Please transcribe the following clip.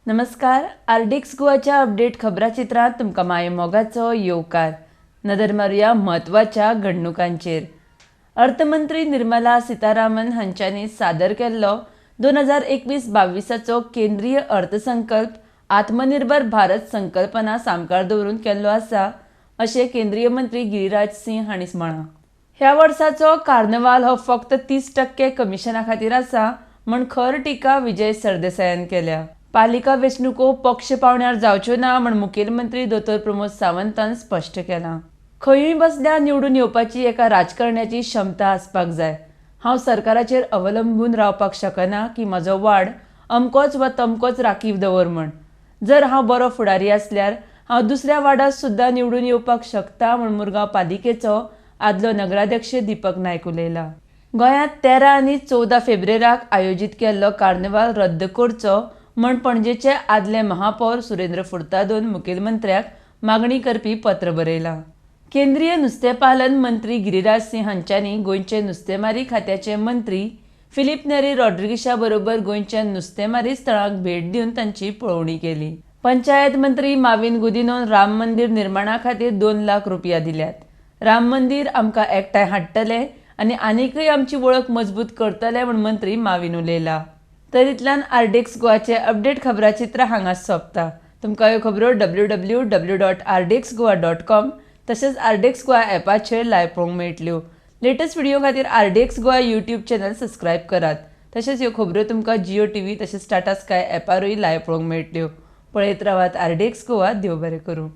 नमस्कार, RDX गोवाच्या update खबराचित्रांत तुमकां माये मोगाचो येवकार. नदर मारुया म्हत्वाच्या घडणुकांचेर. अर्थमंत्री निर्मला सीतारामन हांच्यांनी सादर केल्लो 2021-22 केंद्रीय अर्थसंकल्प आत्मनिर्भर भारत संकल्पना सामकार दवरून केल्लो आसा, अशें केंद्रीय मंत्री गिरिराज सिंह हांणी म्हळां. ह्या वर्साचो कार्नवाल हो फक्त 30% कमिशना खातीर आसा म्हूण खर टिका विजय सरदेसायान केल्या. पालिका वेंचणुको पक्ष पावंड्यार जावच्यो ना म्हूण मुखेलमंत्री दोतोर प्रमोद सावंतान स्पश्ट केलां. खंयूय बसल्यार निवडून येवपाची एका राजकारण्याची क्षमता आसपाक जाय. हांव सरकाराचेर अवलंबून रावपाक शकना की म्हजो वार्ड अमकोच वा तमकोच राखीव दवर म्हण. जर हांव बरो फुडारी आसल्यार हांव दुसऱ्या वार्डांत सुद्दां निवडून येवपाक शकता म्हूण मुरगांव पालिकेचो आदलो नगराध्यक्ष दीपक नायक उलयला. गोंयांत 13 आनी 14 फेब्रेराक आयोजीत केल्लो कार्निवाल रद्द करचो म्हूण पणजेचे आदले महापौर सुरेंद्र फुर्तादोन मुखेलमंत्र्याक मागणी करपी पत्र बरयलां. केंद्रीय नुस्तेपालन मंत्री गिरिराज सिंह हांच्यांनी गोंयचे नुस्तेमारी खात्याचे मंत्री फिलीप नेरी रॉड्रिगीशा बरोबर गोंयच्या नुस्तेमारी स्थळांक भेट दिवन तांची पळोवणी केली. पंचायत मंत्री माविन गुदिनोन राम मंदीर निर्माणा खातीर 2 लाख रुपया दिल्यात. राम मंदीर आमकां एकठांय हाडटले आनी आनीकय आमची वळख मजबूत करतले म्हूण मंत्री माविन उलयला. तर इतल्यान आरडीएक्स गोवाचे अपडेट खबराचित्र हांगाच सोंपता. तुमकां ह्यो खबरो www.rdxgoa.com तशेंच आरडीएक्स गोवा ॲपाचेर लायव्ह पळोवंक मेळटल्यो. लेटस्ट व्हिडिओ खातीर RDX Goa YouTube channel subscribe करात. तशेंच ह्यो खबरो तुमकां जियो टीव्ही तशेंच टाटा स्काय ॲपारूय लायव्ह पळोवंक मेळटल्यो. पळयत रावात आरडीएक्स गोवा. देव बरें करूं.